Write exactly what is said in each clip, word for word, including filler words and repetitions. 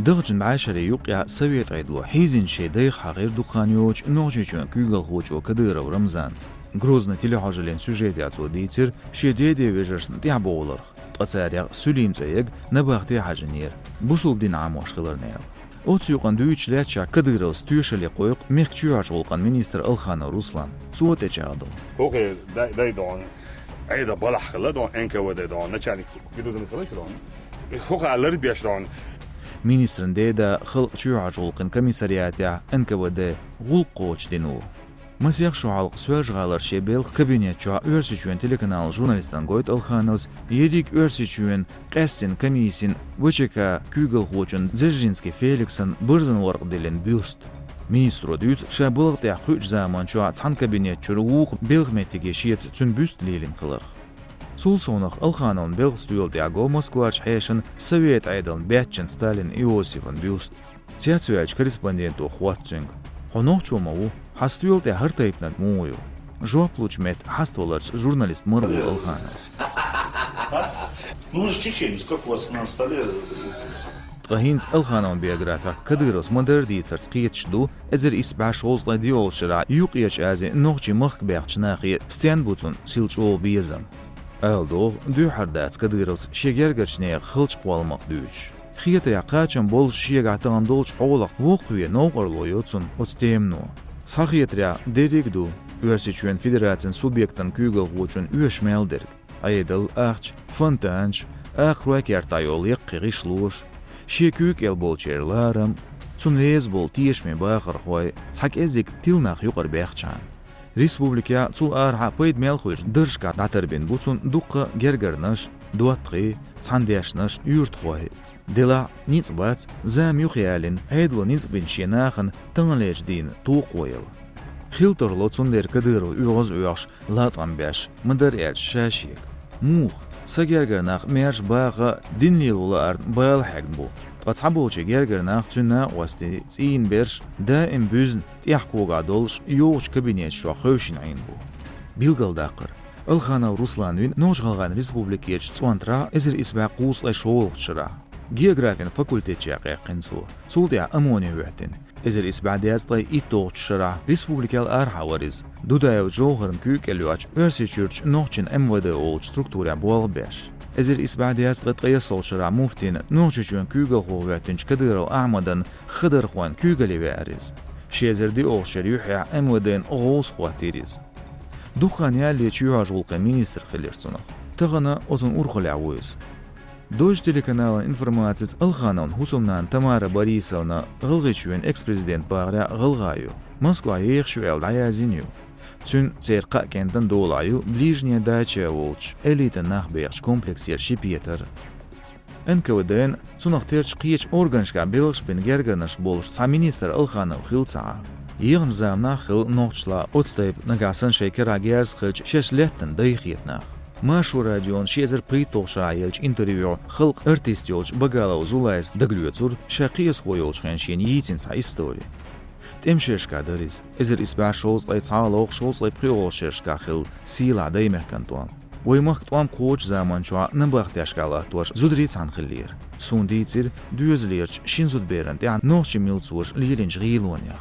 Даханчу бӀешерийн юккъехь Совет Ӏедало хьийзина шен дайх хьахийра дукха хан йоцучу Нохчийчоьнан куьйгалхочо Кадыров Рамзана. Грозный телехьожаллин сюжетехь цо дийцира шен деден вежаршна тӀаьхьабовларх, ткъа царех Сулим цӀе ерг набахте хьажийнера, бусалба дин Ӏамош хиларна аьлла. Оцу юкъана дуьйцуш лаьттачохь Кадыровс тоьшалла кхойкху мехкан чоьхьарчу гӀуллакхан министр Алханов Руслана. Цо тӀечӀагӀдо. ХӀокху дай, дай дохьуна, Ӏедал балахь хилла дохьуна, Н К В Д дохьуна, начальник ГИБДД хилла шу дохьуна. ХӀокху лар беш дохьуна. Министран деда халкъан чоьхьарчу гӀуллакхийн комиссариатехь, Н К В Д, гӀуллакх кхочушдина ву. Масех шо хьалха Соьлжа-ГӀалара шен белхан кабинет чохь Оьрсийчоьнан телеканалан журналистана гойту Алхановс ерриг Оьрсийчоьнан къаьсттина комиссин В Ч К куьйгалхочун Дзержинский Феликсан барзан варкъ диллина бюст. Министро дуьйцу, ша балха тӀехь кхуьучу заманчохь цхьана кабинет чуьра вукху белхан меттиге шеца цуьнан бюст лелийна хиларх. Цул совнах Алхановн белхан стоьла тӀехь го Москварчу хьешан Совет Ӏедална баьччан Сталин Иосифан бюст. Цецваьллачу корреспонденто хотту цуьнга: «Хьо нохчо ма ву, хьан стоьла тӀехь хӀара тайпаниг муха ю?» Жоп лучу метта хьаставаларца журналист мара ву Алхановс. Ну, вы же чеченец, как у вас на столе? Ткъа хӀинца Алхановн биографехь Кадыровс ма-дарра дийцарца кхеташ ду эзар исс бӀе шовзткъе диъолгӀачу шарахь Юккъерчу Азин нохчийн махка баьхначу нахе стенна бу цунна сил чӀогӀа безам. Ала догӀу, дуьххьара дац Кадыровс шен гергарчу нехан халчу кхолламах дуьйцуш. Хетарехь, кхачам боллуш шегахь тахана долчу хьолах воккхаве новкъарло йо цунна оцу темано. Схьахетарехь, дерриг а ду Оьрсийчоьнан Федерацин субъектан куьйгалхочун оьшу мел дерг: Ӏедал, ахча, фонтанаш, акхарой кертахь йолу яккхий гӀишлош, шен куьйга кӀел болчеран ларам, цунна реза болу тешаме бахархой, цхьа кӀеззиг тила нах юкъара баьхчахьана. Республикехь, цул арахьа пайда мел хуьлучу даржашкахь дӀатарбина бу цунна дуккха гергарнаш, доттагӀий, цхьаьнадешнаш, юьртахой. Делахь а, ницкъ бац, зама юхаялийна, Ӏедало ницкъ бинчу шен нахана таханлерчу дийнан токхо яла. Хила тарло цундела Кадыров оьгӀаз а оьхуш, латкъам беш, ма-дарра аьлча, ша шега. Муха? Сан гергара нах маьрша баха а, дин лело лаарна бала хьегна бу. Ткъа цхьаболчийн гергара нах, цуьнан накъостий, цӀийнан берш даим буьзна, тӀехь когахь долуш, йогӀучу кабинеташ чохь хевшина Ӏийна бу. Билгалдаккхара, Алханов Руслан вина Нохч-ГӀалгӀайн Республикерчу цӀонтарахь эзар исс бӀе кхузткъе шолгӀачу шарахь. Географин факультет чекхъяьккхина цо. Цул тӀаьхьа ОМОНе хӀоьттина. Эзар исс бӀе дезткъе иттолгӀачу шарахь, республикел арахьа вара иза, Дудаев Джовхарна куьйга кӀел йоцчу Оьрсийчуьрчу нохчийн М В Д олучу структурехь болх беш. Эзар исс бӀе дезткъе ткъайоьсналгӀачу шарахь муфтина Нохчийчоьнан куьйгалхо хӀоьттинчу Кадыров Ахьмадан хадархойн куьйгалле веара иза. Ши эзар диъолгӀачу шеран юьххьехь М В Д-н гӀовс хӀоттийра иза. Дукха хан ялале чоьхьарчу гӀуллакхийн министр хилира цунах. Тахана оцунна урхаллехь ву иза. Дождь телеканалан информацица, Алхановн хӀусамнана Тамара Борисовна ГӀалгӀайчоьнан экс-президент бахарехь гӀалгӀа ю, Москвахь ехаш ю аьлла дӀаязйина ю. Цуьнан, церан кхаа кӀентан долахь ю Ближняя Дача волчу элитан нах бехачу комплексера ши петар. Н К В Д-н, цунах терчу кхечу органашкахь белхаш бина гергарнаш болуш цхьа министр Алханов хилла ца Ӏа. Ехначу заманахь хилла нохчашлахь оцу тайпа, нагахь санна шайн керахь герзах хилча, шаьш лаьттан дай хета нах. Маршо радион ши эзар пхийтталгӀачу шарахь еллачу интервьюхь халкъан артист йолчу Багалов Зулайс дагалоьцура, ша кхиазхо йолчу хенахь шена йийцина цхьа истори. ТӀеман шерашкахь дара иза. Эзар исс бӀе шовзткъе цхьалгӀа, шовзткъе пхоьалгӀачу шерашкахь хилла сийлахь даймехкан тӀом. Вайн махкан тӀом кхочучу заманчохь набахтешкахь латтош зударий цхьаьна хиллера. Суна дийцира доьзалерчу шина зудаберана тӀехь нохчийн милцоша лелийначу гӀийлонех.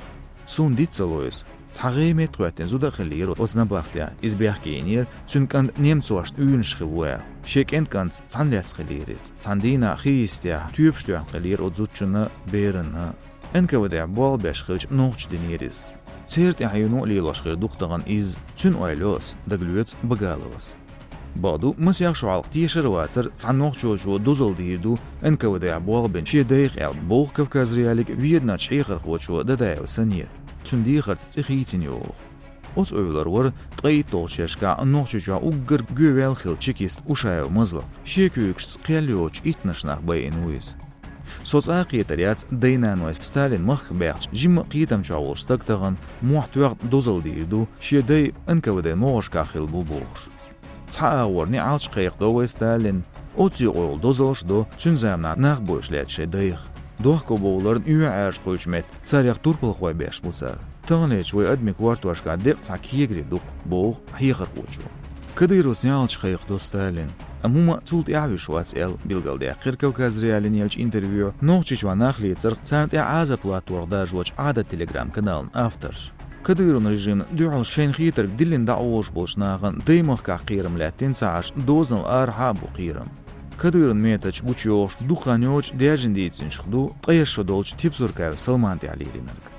Суна диц ца ло иза. Цхьа гӀеметтахӀоьттина зуда а хиллера оцу набахтехь, иза бехке йинера, цуьнан кӀант немцошна уьйранаш хилла ву аьлла. Шен кӀентан кӀантаца цхьаьна лаьцна хиллера иза. Цхьана дийнахь хи йисте тоьпаш тоьхна хиллера оцу зудчунна а, беранна а. Н К В Д-хь болх беш хилча, нохчаша динера иза. Церан тӀаьхьено а лелош хир ду-кх тахана иза, цуьнан ойла йо ас, дагалоьцу Багаловас. Бакъду, масех шо хьалха тешар а вацара, цхьана нохчочо дозалла дийр ду Н К В Д-хь болх бинчу шен дайх аьлла, боху Кавказ.Реалиин веданарчу хьехархочо Дадаев Санета. Цуьнан дехарца цӀе хийцина йогӀу. Оцу эвлара вара ткъе итталгӀачу шерашкахь Нохчийчохь уггар гӀоьваьлла хилла чекист Ушаев Мазлакъ. Шен куьйгашца кхел йоцучу иттаннаш нах байина ву иза. Со цкъа а кхетар яц, дай-наной Сталин махка баьхча, жимма а кхетам чохь волу стаг тахана мохь тоьхна дозалла дийр ду, шен дай Н К В Д-н могӀаршкахь хилла бу бохуш. Цхьа агӀор неӀалт кхайкхадо вай Сталинна, оццу юкъа йолу дозаллаш а до, цуьнан заманахь нах бойъуш лаьтта шайн дайх. Дохко бовларна оьгӀазкъа хуьлучу метта царех турпалхой беш бу цара. Таханлерчу вай адамийн кортошкахь декъа цхьа кегари ду-кх, боху хьехархочо. Кадыровс нялча хайх до Сталин. Амма хӀума цул тӀаьхьа виш вац аьлла, билгалдаьккхира Кавказ.Реалиине еллачу интервьюхь Нохчийчохь нах лецарх, царна тӀехь Ӏазап латтор даржочу Ӏадат Telegram-каналан авторш. Кадыровн режимна дуьхьал шайна хетарг диллина дӀаволуш болчу нахана даймахкахь кхерам лаьттина ца Ӏаш, дозанал арахьа а бу кхерам. Кадыровн методаш гучуйохуш дукха хан йоцуш даьржина дийцинчух ду ткъе шо долчу Тепсуркаев Салман тӀехь лелийнарг.